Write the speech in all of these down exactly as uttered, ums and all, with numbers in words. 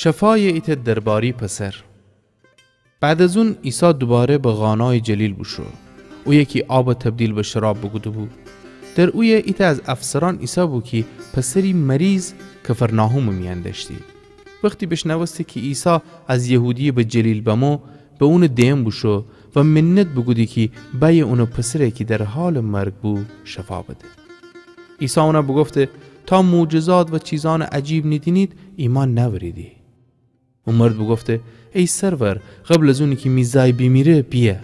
شفایٚ ایتأ درباری پسر. بعد از اون عیسی دوباره به قانایٚ جلیل بوشو، اویه کی آب تبدیل به شراب بوکوده‌بو. در اویه ایتأ از افسرأن ایسه‌بو کی پسری مریض کفرناحومٚ میأن دأشتی. وختی بیشنوسته کی عیسی از یهودیه به جلیل بمو، به اونٚ دئن بوشو و منت بوکودی کی بأیه اونٚ پسره کی در حالٚ مرگ بو شفا بده. عیسی اون بوگفته: تا معجزات و چیزأنٚ عجیب نیدینید، ایمأن نأوریدی. او مرد بوگفته: ای سرور، قبل از اونی کی می زای بیمیره، بیأ.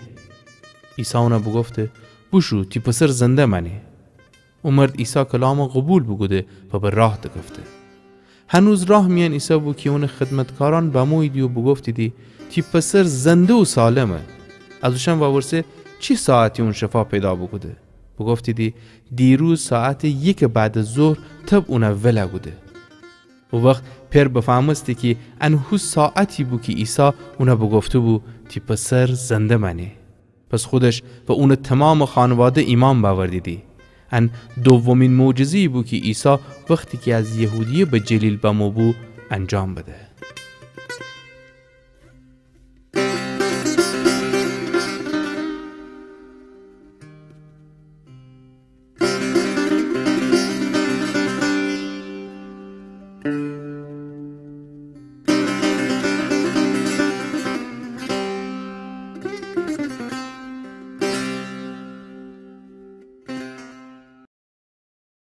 عیسی اون بوگفته: بوشو، تی پسر زنده مأنه. او مرد عیسی کلام قوبیل بوکوده و به راه دکفته. هنوز راه میأن ایسه‌بو کی اونٚ خدمتکارأن بموییدی و بوگفتیدی: تی پسر زنده و سالمه. از اوشأن وورسه چی ساعتی اون شفا پیدا بوکوده؟ بوگفتیدی: دیروز ساعتٚ یکٚ بعد از ظهر تب اون ول کوده. او وخت پئر بفهمسته کی ان هو ساعتی بو کی عیسی اون بوگفته‌بو: تی پسر زنده مأنه. پس خودش و اونٚ تومامٚ خانواده ایمأن بأوردیدی. ان دومین معجزه‌یی بو کی عیسی وختی کی از یهودیه به جلیل بمو بو، انجام بده.